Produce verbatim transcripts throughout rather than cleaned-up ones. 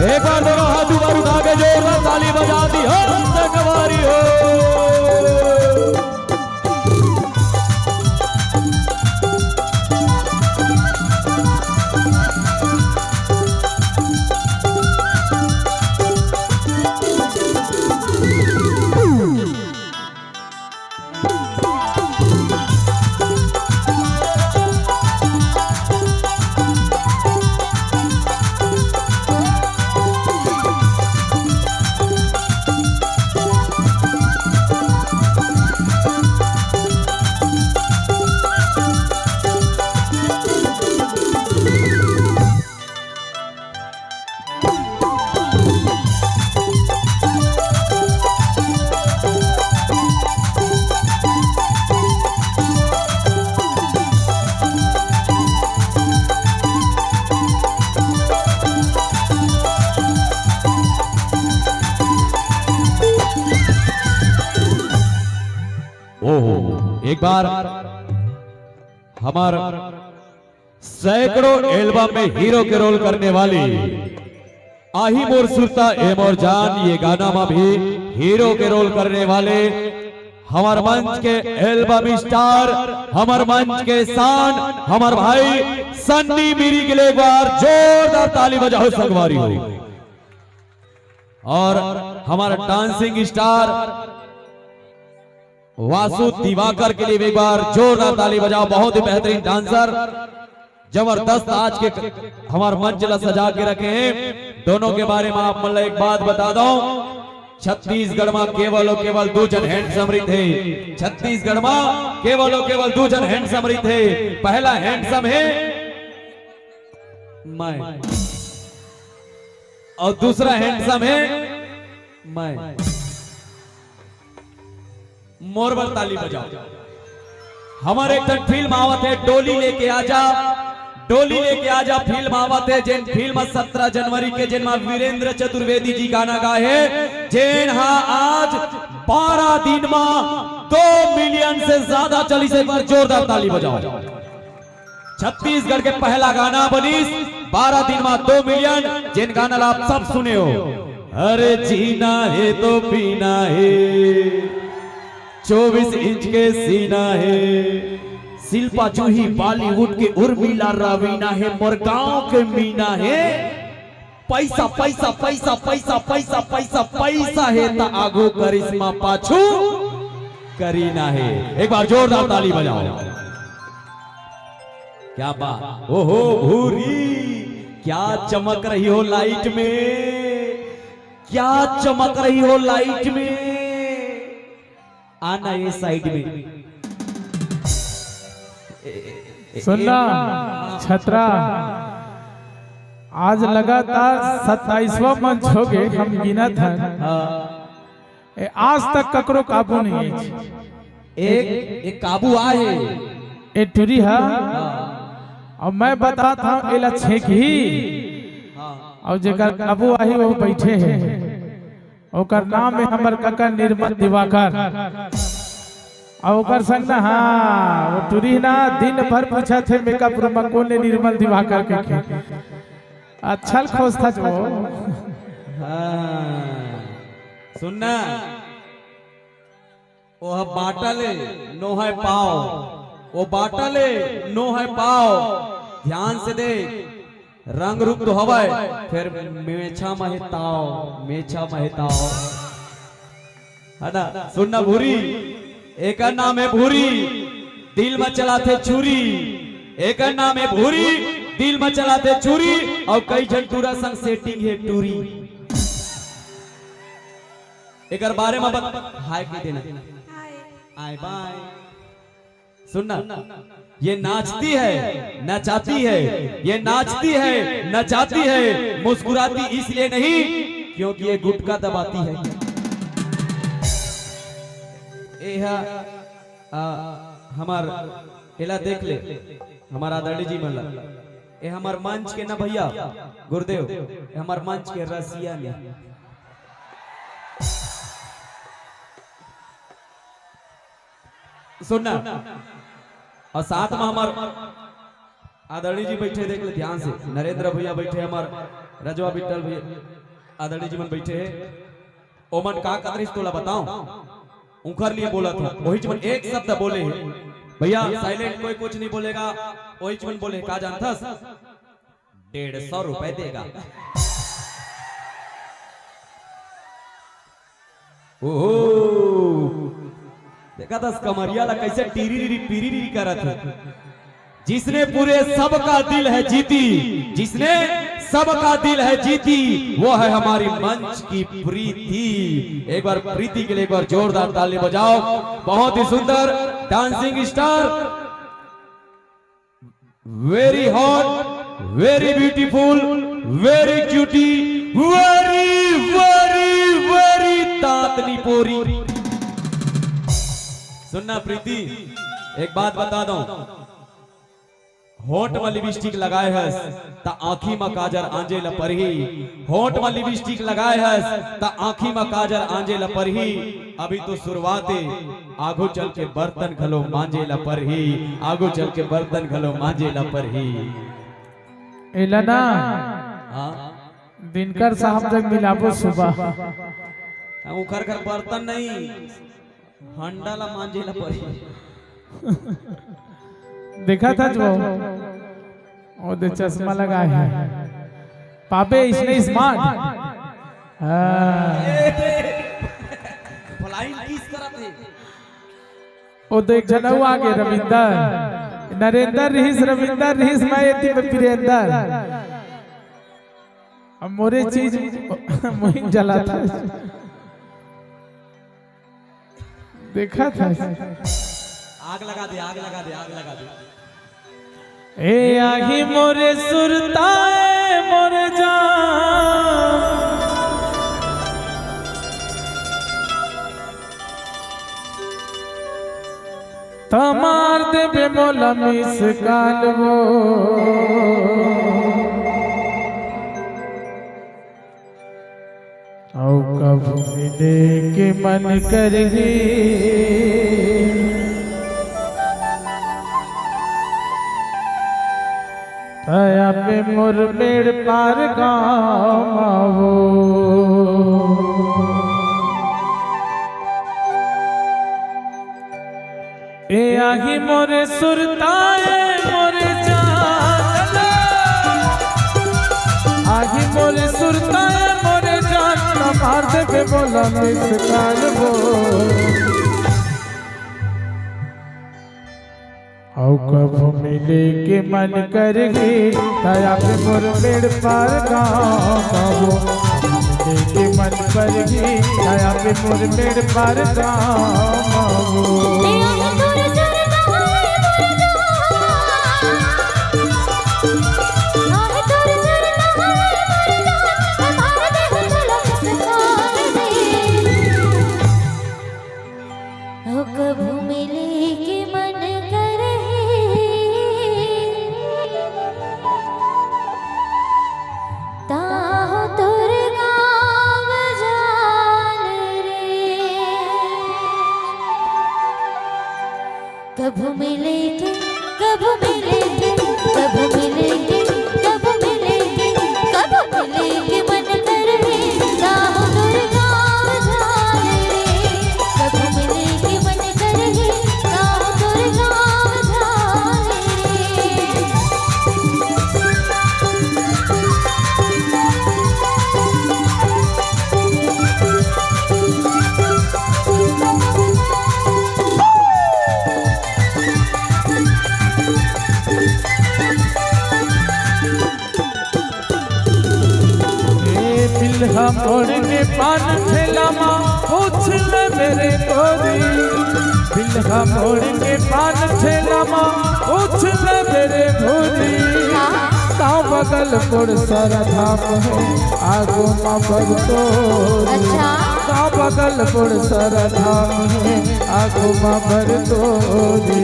एक बार दोनों हाथ ऊपर उठा के जोरदार ताली बजा दी हो, संगवारी हो। ओहो, एक बार हमर सैकड़ों एल्बम में हीरो के रोल करने वाली आही मोर सुरता ए मोर जान, ये गाना में भी हीरो के रोल करने वाले हमर मंच के एल्बम स्टार, हमर मंच के शान, हमर भाई सन्नी मिरी के लिए एक बार जोरदार ताली बजाओ संगवारी हो। और हमारा डांसिंग स्टार वासु दिवाकर के लिए भी एक बार जोरदार ताली बजाओ, बहुत ही बेहतरीन डांसर, जबरदस्त। आज के हमारे मंच ला सजा के रखे हैं। दोनों के बारे में आप मन ला एक बात बता दो, छत्तीसगढ़ में केवल और केवल दो जन हैंडसम रहिथे। छत्तीसगढ़ में केवल और केवल दो जन हैंडसम रहिथे। पहला हैंडसम है मैं और दूसरा हैंडसम है मैं। मोर बर ताली बजाओ। हमर एक ठन फिल्म आवत हे, डोली लेके आजा, डोली लेके आजा फिल्म आवत हे, जेन फिल्म सत्रह जनवरी के, जेन मा वीरेंद्र चतुर्वेदी जी गाना गाए हे, जेन हा आज बारह दिन मा दो मिलियन से ज्यादा चलिस। एक बार जोरदार ताली बजाओ। छत्तीसगढ़ के पहला गाना बनिस बारह दिन मा दो मिलियन, जेन गाना ला आप सब सुने हो। अरे जीना हे तो पीना हे, चौबीस इंच के सीना हे, शिल्पा जूही बॉलीवुड के उर्मिला रवीना हे, मोर गांव के मीना हे। पैसा, पैसा, पैसा, पैसा, पैसा, पैसा, पैसा हे त आगू करिश्मा, पाछू करीना हे। एक बार जोरदार ताली बजाओ। क्या बात, ओहो भूरी, क्या चमक रही हो लाइट में, क्या चमक रही हो लाइट में। आना ये साइड में। सुनना, छतरा, आज लगातार सत्ताईसवाँ मंच हो गए, हम गिनत हन। हाँ। ए, आज तक ककरो काबू नहीं है। एक, एक काबू आए। ए टुरी हा। हाँ। और मैं बतात हूँ, एला छेंक ही। हाँ। और जेकर काबू आही, वो बैठे है। ओकर नाम है हमर कका निर्मल दिवाकर। अउ ओकर संग ना, हाँ, वो टुरी ना दिन भर पूछत हे मेकअप रूम में कोन हे निर्मल दिवाकर कहिके। अच्छा ल खोजथस वो। हाँ, सुनना, वो ह बाटल ए, नो है पाव, वो बाटल ए, नो है पाव, ध्यान से देख। रंग रूप तो हवय, फेर मेछा म हे ताव, मेछा म हे ताव। है ना? सुन ना भूरी, एकर नाम हे भूरी, दिल म चलाथे छुरी। एकर नाम हे भूरी, दिल म चलाथे छुरी, अउ कई झन टूरा संग सेटिंग हे टूरी। एकर बारे म बत-, हाय कह देना। हाय। आय बाय। सुनना, ये नाचती है, नचाती है, ये नाचती है, नचाती है, मुस्कुराती इसलिए नहीं क्योंकि ये गुटखा दबाती है। ए हा, आ, हमार एला देख ले, हमार आदरणीय जी मन ला। ए हमार मंच के ना भैया, गुरुदेव, ए हमार मंच के रसिया ने। सुनना, अउ साथ म हमर आदरणीय जी बैठे, देख ले ध्यान से, नरेंद्र भैया बैठे, हमर रजवा बिट्टल भैया, आदरणीय जी मन बैठे हे। ओमन का करिस तोला बताओ, उंकर लिए बोलत हूँ। वही मन एक शब्द बोले हे, भैया साइलेंट, कोई कुछ नहीं बोलेगा। वही मन बोले, का जानथस? डेढ़ सौ रुपए देगा। ओहो, देखा था कमरिया ला कैसे टीरी रीरी पीरी रीरी करत है। जिसने पूरे सबका दिल है जीती, जिसने सबका दिल है जीती, वो है हमारी मंच की प्रीति। एक बार प्रीति के लिए एक बार जोरदार ताली बजाओ। बहुत ही सुंदर dancing star, very hot, very beautiful, very cutie, very very very तातनी पोरी। सुनना प्रीति, एक बात बता दो, होंठ म लिपस्टिक लगाए हस, त आँखी म काजर आंजे ल परही। होंठ म लिपस्टिक लगाए हस, त आँखी म काजर आंजे ल परही। अभी तो शुरुआत हे, आगू चल के बर्तन घलो मांजे ल परही। आगू चल के बर्तन घलो मांजे ल परही। एला ना, हाँ? दिनकर साहब जग मिलाबो सुबह। हम उखर घर बर्तन नहीं, हंडा ला मांजे ला पड़ी। देखा था जो, वो दे चश्मा लगा है, पापे इसने स्मार्ट। हाँ। फ्लाइंग किस करत हे? वो दे एक झन अउ आगे, रविंदर, नरेंद्र रिहिस, रविंदर रिहिस, मैं एती में वीरेंद्र। अब मोरे चीज मुहिम जला था। देखा था। आग लगा दे, आग लगा दे, आग लगा दे। ए आही मोरे सुरताए मोरे जान, त मार देबे मोला मिस काल वो। अउ कभू मिले के मन करही, तया पे मोर मेड़ पार गाँव आवो। ए आही मोरे सुरताए मोरे जान, आही मोरे सुरताए मोरे जान, मार देबे मोला मिस काल वो। अउ कभू मिले के मन करही, तया पे मोर मेड़ पार गाँव आवो। मिले के मन करही, तया पे मोर मेड़ पार गाँव आवो। ओ कभू मिले के मन करही, ताहो तोर गाँव जान रे। कभू मिले के, कभू मिले के, कभू मिले के, कभू मिले के, कभू मिले के मन करही, ताहो तोर गाँव जान रे। कभू मिले के मन करही, ताहो तोर गाँव जान रे। ए बिल्हा मोड़ के पान ठेला मा पूछ ले मेरे गोरी, बिल्हा मोड़ के पान ठेला मा पूछ ले मेरे भोरी। हाँ। का बगल कोड़सरा धाम हे आगू मा बरतोरी। अच्छा। का बगल कोड़सरा धाम हे आगू मा बरतोरी।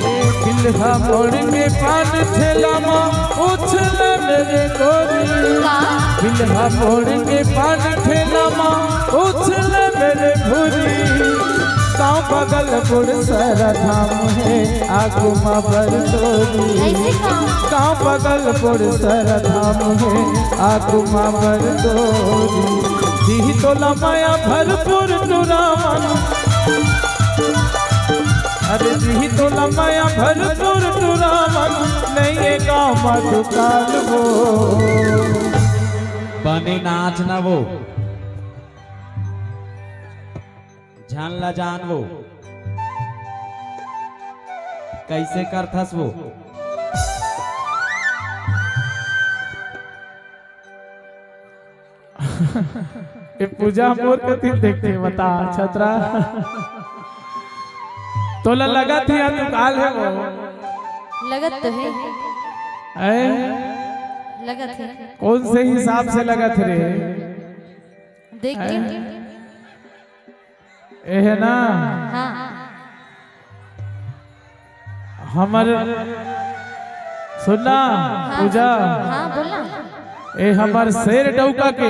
ए बिल्हा मोड़ के पान ठेला मा पूछ ले मेरे गोरी। का? बिल्हा मोड़ के पान ठेला मा पूछ ले मेरे भोरी। गाँव बगल पुरसर धाम हे, आगू मा बर तोरी। ऐसे का? का बगल पुरसर धाम हे, आगू मा बर तोरी। दिही तोला मया भरपूर टुरावन। अरे दिही तोला मया भरपूर टुरावन, नइये गाँव मा दुकान वो। बने नाच ना वो। झन ला जान वो। कइसे करथस वो? ए पूजा मोर कति देखथे, बता छतरा। तोला लगत हे या तू काल हे वो? लगत तो हे। ऐ? लगत हे। कौन से हिसाब से लगत हे रे? देख के। ऐ? एहे ना। हाँ। हमर सुनना, हाँ, पूजा। हाँ, बोलना। ए हमर शेर डौका के,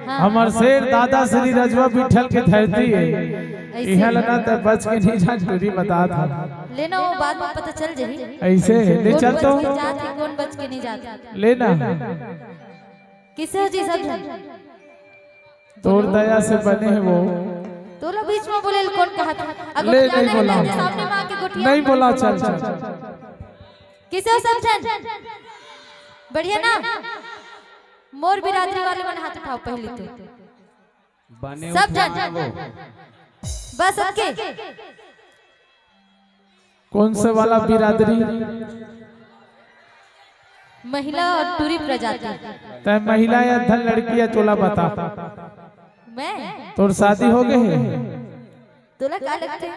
हाँ। हमर शेर दादा श्री रजवा बिठल के धरती हे। ऐसे। इहाँ ला ना त बच के नहीं जा, टूरी बता था। लेना वो बाद में पता चल जाही। ऐसे, ले कौन चल तो। बच के जात हे, कौन बच के नहीं जात हे। लेना। किसे हो जी सब झन? तोर दया से बने हे वो। तोला बीच में बोले ल कौन कहा था? अगर ले, नहीं बोला। सामने में आके गोठिया। नहीं बोला, चल, चल, चल। किसे हो सब झन? बढ़िया ना? मोर बिरादरी वाले मन हाथ उठाओ पहले तो। बने सब उठा झन। वो। बस ओके। कौन से वाला बिरादरी? महिला और टूरी प्रजाति। तै महिला या धन लड़की या तोला बता। मैं? तोर शादी हो गए हे? तोला का लगथे?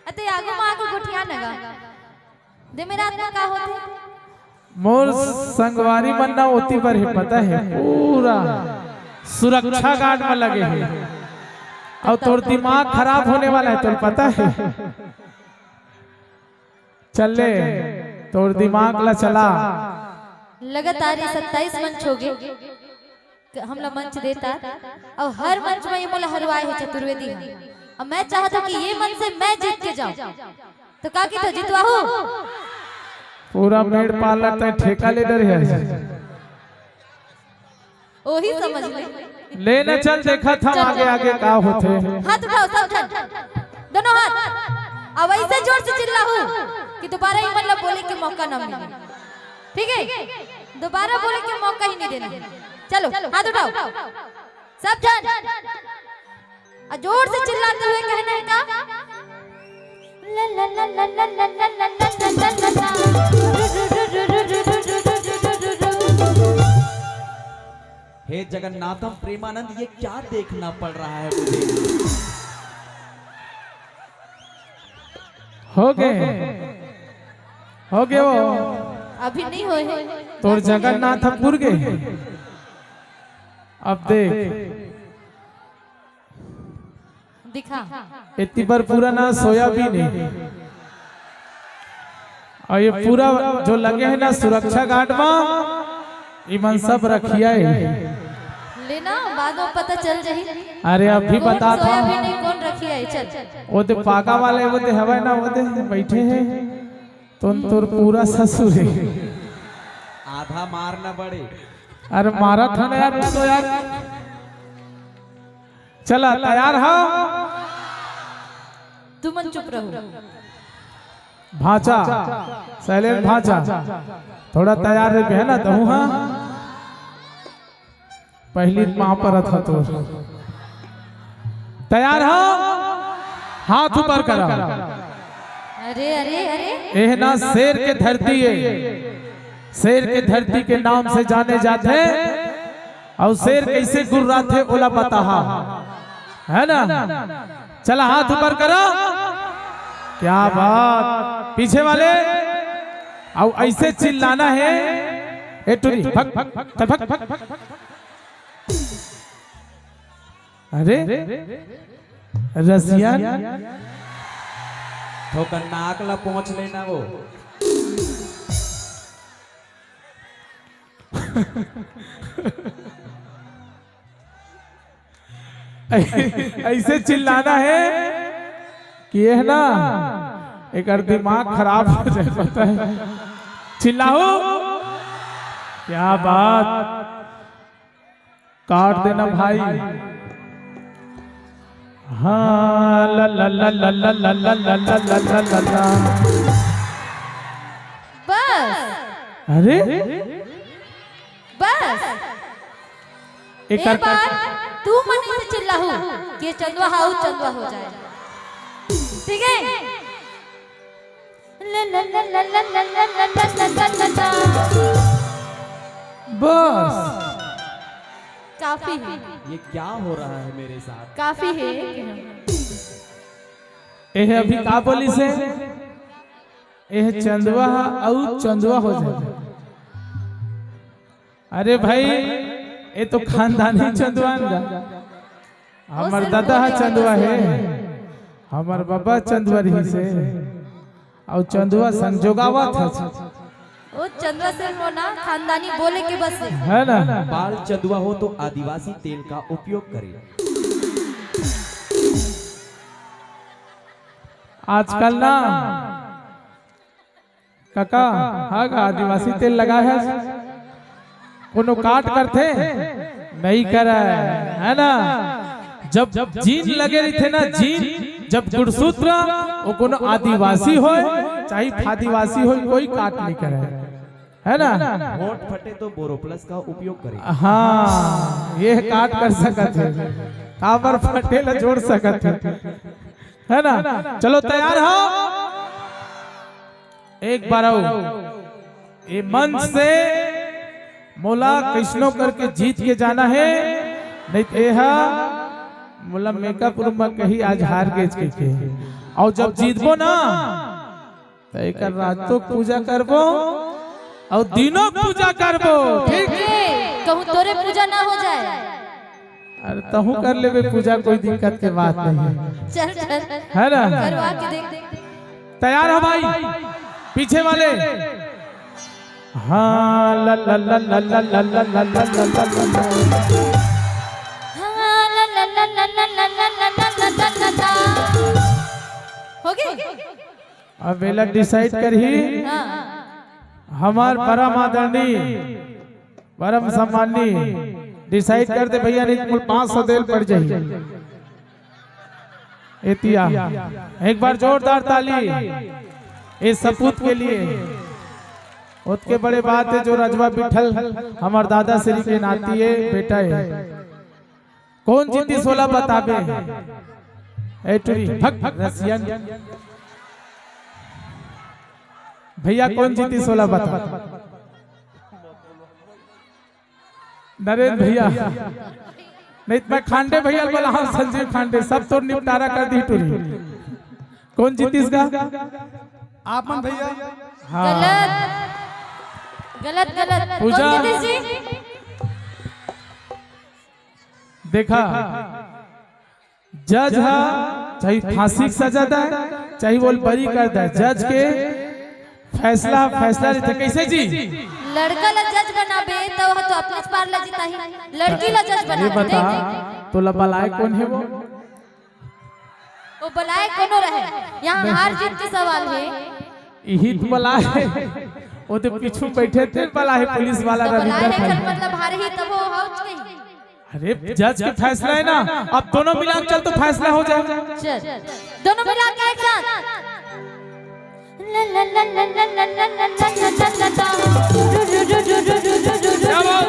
अते आगू मा आगू गोठिया नगा। दे मेरा आत्मा का होथे? मोर संगवारी मन ना ओती बर हे, पता हे, पूरा सुरक्षा गार्ड में लगे हे। और तोर दिमाग खराब होने वाला है, तोर पता हे। चल ले, तोर दिमाग ला चला। लगातार ये सत्ताईस मंच हो गए। हमला मंच देता, अउ हर मंच में ये मोला हरवाए हे चतुर्वेदी ह। अब मैं चाहत हूँ कि ये मंच से मैं जीत के जाऊं, तो का की तो जितवाहू? पूरा मेड़ पार्लर तय ठेका ले डरे हे। ओही समझ ले। ले न चल, देखत हन चल, आगे चल। आगे का होथे। हाथ उठाओ सब झन, दोनों हाथ। अब ऐसे जोर से चिल्लाहू कि दोबारा ये मतलब बोले के मौका ना मिले। ठीक है, दोबारा बोले के मौका ही नहीं देना। चलो, हाथ उठाओ सब झन, और जोर से चिल्लाते हुए कहना है का? हे जगन्नाथम प्रेमानंद, ये क्या देखना पड़ रहा है मुझे? हो गए, हो गए वो। अभी नहीं होए। तोर जगन्नाथ अब पुर गए। अब देख, दिखा। इतनी बार पूरा ना सोयाबीन है। और ये पूरा जो लगे है ना सुरक्षा गार्ड में, इमन सब रखिया है। लेना, बाद में पता चल जाही। अरे अभी कौन बता था। सोयाबीन है, कौन रखिया है, चल। वो दे पाका वाले, वो दे हवा ना, वो दे बैठे हैं। तो तोर पूरा ससुर है। आधा मार ना बड़े। अरे मारा था ना यार, तो यार। चला, तैयार हो? तुमन चुप रहो। भांचा, शैलेंद्र भांचा, थोड़ा तैयार रहे, बहना, तहूँ हाँ। पहली माँ पर था तो। तैयार हो? हाथ ऊपर करा। अरे, अरे, अरे। एह ना शेर के धरती है, शेर के धरती के नाम से जाने जाते। अउ शेर कइसे गुर्राथे ओला बताहा, है ना? चला हाथ ऊपर करो। क्या बात, पीछे वाले। अउ ऐसे चिल्लाना है, ए टुरी, भग, भग, भग, भग। अरे रसिया, थोकन नाक ला पोंछ लेना वो। ऐसे चिल्लाना है, कि ये है ना, एकर दिमाग खराब हो जाए, पता है। चिल्लाओ, क्या बात, काट देना भाई। हाँ, ला, ला, ला। बस। अरे, बस। एकर ए बार तू मन से चिल्लाहू कि चंदवा हाउ चंदवा हो जाए। ठीक है? बस। काफी है। ये क्या हो रहा है मेरे साथ? काफी है। एह अभी का बोलिस हे? एह चंदवा हा अउ चंदवा हो जाए। अरे भाई, ये तो खानदानी चंदवा न गा। हमर दादा हा चंदवा हे, हमर बाबा चंदवा रहिस हे, अउ चंदवा संजोगावत हे। ओ चंदवा से हो ना, खानदानी बोले के बस हे। है ना? बाल चंदवा हो तो आदिवासी तेल का उपयोग करें। आजकल ना काका, हाँ गा, आदिवासी तेल लगाए हस? कोनो काट करथे? नहीं करे, है ना? जब जीन लगे रहिथे ना, जीन, जब गुणसूत्र, वो कोनो आदिवासी होय, चाहे आदिवासी होय, कोई काट नहीं करे, है ना? होंठ फटे तो बोरोप्लस का उपयोग करें। हाँ, ये काट कर सकत हे, काबर फटे ला जोड़ सकत हे, है ना? चलो, तैयार हो? एक बार अउ ये मंच से मोला कइसनो करके जीत के जाना हे, नहीं तो एहा मोला मेकअप रूम में कही आज हार गेच के, के। अउ जब जीतबो ना, तो एकर रातो पूजा करबो अउ दिनो पूजा करबो, ठीक? कहूँ तोरे पूजा ना हो जाए। अरे तहूँ कर लेबे पूजा, कोई दिक्कत के बात नहीं है। चल, चल। है ना? करवा के देख। तैयार हो भाई? पीछे वाले। हाँ, ला, ला, ला। हाँ, ला, ला, ला। हो गए? अब एला डिसाइड करही हाँ। हमार परम आदरणीय, परम सम्माननीय, डिसाइड कर दे भैया, नहीं तो मोला पाँच सौ देल पड़ जाही। एतिया एक बार जोरदार ताली इस सपूत के लिए। ओतके बड़े बात हे जो रजवा बिठल हमार दादा श्री के नाती हे, बेटा हे। कोन जीतिस ओला बताबे? ए टुरी, भग, भग, रसियन। भैया, कोन जीतिस ओला बता। नरेंद्र भैया। नहीं तो मैं खांडे भैया बोला, हाँ, संजीव खांडे, सब तोर निपटारा कर दी टुरी। कोन जीतिस गा? आपन भैया। हाँ। गलत। गलत, गलत। पूजा। कोन जीतिस जी? देखा, जज हा चाहे फांसी के सजा दे, चाहे बोल बरी कर दे, जज के फैसला, फैसला रहिथे। कैसे जी? लड़का ला जज बनाबे, तो वह तो अपने पार ला जिताही। लड़की ला जज ये बनाबे, बता, देख। तोला बलाए कोन हे वो? वो बलाए कोनो रहे, यहाँ हार जीत के सवाल हे। इही तो बलाए हे, वो तो पीछू बैठे थे, बलाए हे पुलिस वाला तो बलाए रविंदर हे, खन्ना। मतलब हार ही तब वो हाउच गई। अरे, जज के फैसला हे ना, अब दोनों मिला के चल तो फैसला हो जाए। चल, दोनों मिला के एक साथ। क्या बात?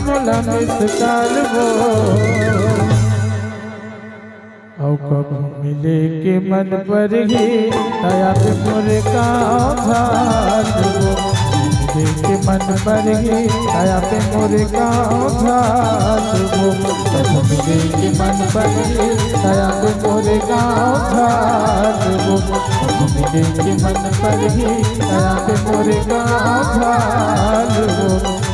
मोला मिस कॉल वो। अउ कभू मिले के मन परही, तया पे मोर गाँव घाट वो। मिले के मन परही, तया पे मोर गाँव घाट वो। कभू मिले के मन परही, तया पे मोर गाँव घाट वो। कभू मिले के मन परही, तया पे मोर गाँव घाट वो।